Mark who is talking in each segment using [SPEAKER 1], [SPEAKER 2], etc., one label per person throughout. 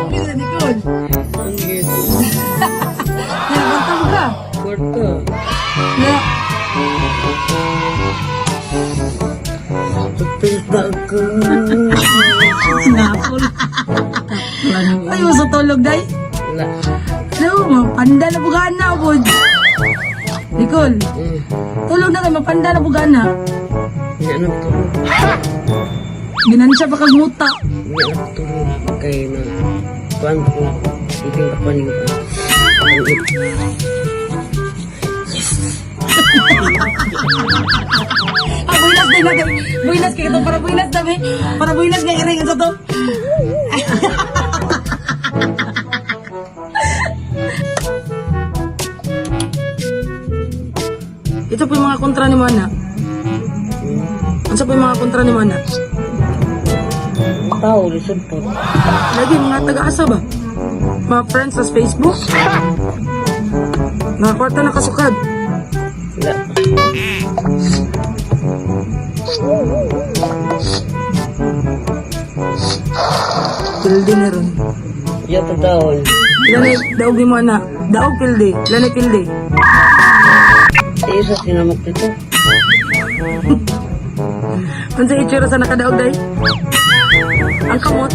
[SPEAKER 1] Pila, Nicole.
[SPEAKER 2] Ang gito.
[SPEAKER 1] Nabanta mo ka.
[SPEAKER 2] Kwarta.
[SPEAKER 1] Na,
[SPEAKER 2] Pagpilta ko.
[SPEAKER 3] Sinapol.
[SPEAKER 1] ay, sa tulog, day.
[SPEAKER 2] Wala.
[SPEAKER 1] Ano, mapanda na bugana, po. Nicole, tulog na kayo, mapanda na bugana.
[SPEAKER 2] Hindi na tulog.
[SPEAKER 1] Ginansya pa kag muta.
[SPEAKER 2] Hindi na tulog. Kay na. Kuan ko. Iping pa kuan ko. Ang it.
[SPEAKER 1] Ah, buinas din natin. Buinas kay ito para buinas dami. Para buinas nga iring sa to. Ito po yung mga kontra ni Mana. Ano po yung mga kontra ni Mana?
[SPEAKER 2] Ang tao, lisod po.
[SPEAKER 1] Lagi mga taga-asa ba? Mga friends sa Facebook? Nakakwarta na kasukad.
[SPEAKER 2] Wala.
[SPEAKER 1] Pildi na ron.
[SPEAKER 2] Yato taon.
[SPEAKER 1] Ilan na daog ni Mana? Daog pildi. Ilan na pildi?
[SPEAKER 2] Isa sinamok dito.
[SPEAKER 1] Ano sa itsura sa nakadaog day? Ang kamot.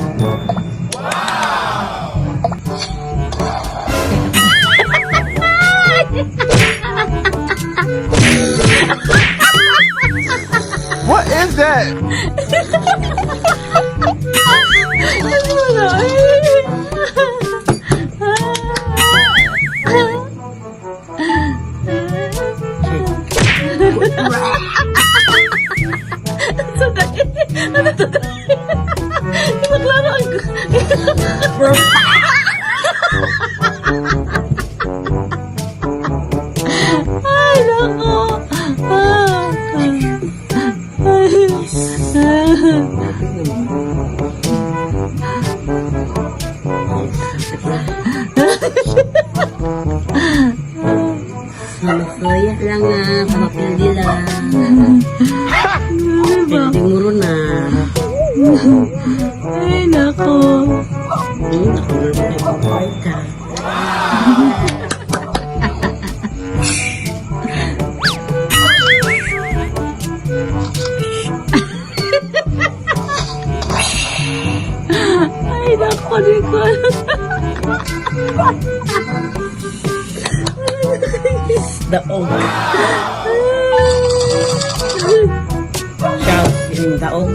[SPEAKER 4] What is that?
[SPEAKER 3] Ano to? Di ba klaro ang... Ay, nako. Ah.
[SPEAKER 2] Samasuya lang ah. Samapildi lang. Pildi mo ron ah.
[SPEAKER 3] Ay, nako.
[SPEAKER 2] Ako na rin ako kwarta.
[SPEAKER 3] Ay, nako, Nicole.
[SPEAKER 2] Daog. Shout yung daog.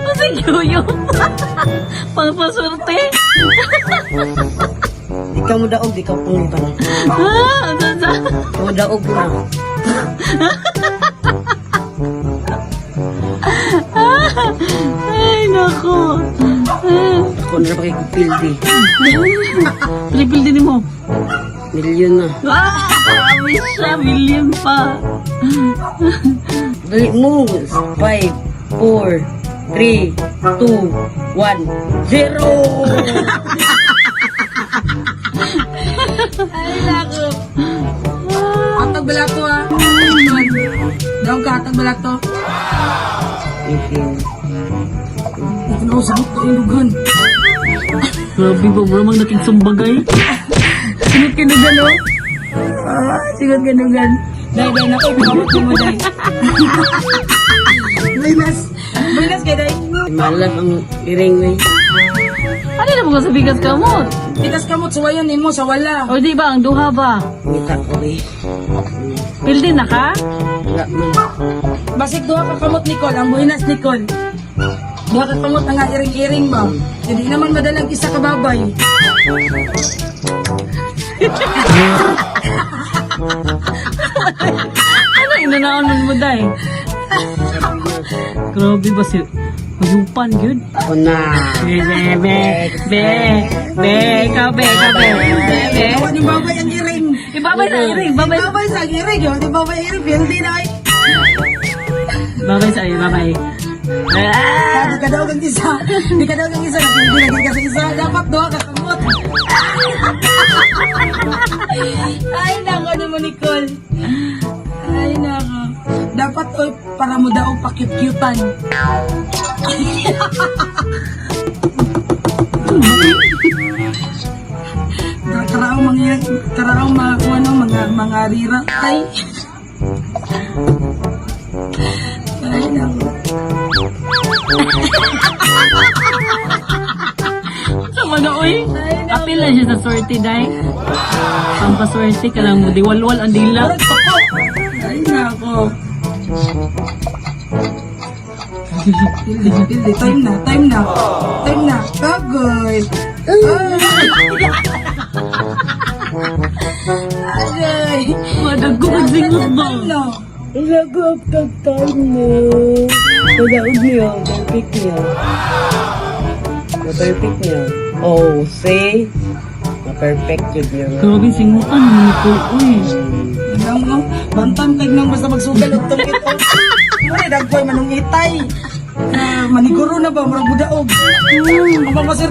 [SPEAKER 3] Kasi yoyo. Pangpaswerte.
[SPEAKER 2] Di ka mo daog, di ka punta.
[SPEAKER 3] Ah, ano sa?
[SPEAKER 2] Mo daog na.
[SPEAKER 3] Ay, nako. Ah.
[SPEAKER 2] Ako na rin pakikipildi.
[SPEAKER 3] Triple din mo.
[SPEAKER 2] Milyon na.
[SPEAKER 3] Ah, may siya, million pa.
[SPEAKER 2] Dali mo. 5, 4, 3, 2, 1, 0!
[SPEAKER 1] Ay, nako. Atag balato ah. Daog ka, atag balato.
[SPEAKER 2] Thank you.
[SPEAKER 1] Ito na ako sabot ko yung dugan.
[SPEAKER 3] Grabe ba, bro, mang nakigsumbagay.
[SPEAKER 1] Sigot ka dugan, oh. Ah, sigot ka dugan. Day, day, nako, ipakamot ko mo, day. Buinas. Buinas kay day.
[SPEAKER 2] Malam ang iring eh.
[SPEAKER 3] Ano na mo sa bigas ka mo?
[SPEAKER 1] Tikas kamot, suwayan nimo sa wala.
[SPEAKER 3] O di ba, ang duha ba?
[SPEAKER 2] Ngita ko eh.
[SPEAKER 3] Pildi na ka?
[SPEAKER 2] Wala man.
[SPEAKER 1] Basig duha ka kamot, Nicole. Ang buhinas, Nicole. Duha ka kamot ang nga iring-iring ba? Hindi naman madalang isa ka babay.
[SPEAKER 3] Ano inanaon mo day? Grabe ba si... Mayupan yun.
[SPEAKER 2] Ako na.
[SPEAKER 3] Be, be, be, be, be, ikaw, be, ikaw, be, be, be.
[SPEAKER 1] Gawa ni babay ang iring.
[SPEAKER 3] Ibabay sa iring, babay.
[SPEAKER 1] Babay sa iring, yun. Di babay ang iring, pildi na ay.
[SPEAKER 3] Babay sa iring, babay. Ah!
[SPEAKER 1] Di ka daw ang isa. Di ka daw ang isa. Pildi na ka sa isa. Dapat duha ka kamot. Ay, nako ni mo, Nicole. Ay, nako. Dapat oy para mo daw pakyut-kyutan. Karao mga karao mga kung ano mga mga rira ay. Ay nako.
[SPEAKER 3] Sa mga oy. Apil lang siya sa swerte, day. Pampaswerte ka lang mo. Diwalwal ang dila.
[SPEAKER 1] Murag pako. Ay nako. Pildi, pildi. Time na, time na. Time na. Kagoy. Ay. Aray.
[SPEAKER 3] Madago ang singot ba?
[SPEAKER 1] Time na.
[SPEAKER 2] Lago of time mo. Padaog niyo. Perfect niyo. Na-perfect niyo. Oh, see? Na-perfect yun niyo.
[SPEAKER 3] Grabe singutan ni Nicole, uy.
[SPEAKER 1] Nang no, bantam kay nang basta magsugal og tungkit. Mura dagkoy manong itay. Na maniguro na ba murag budaog. Ang pamasir.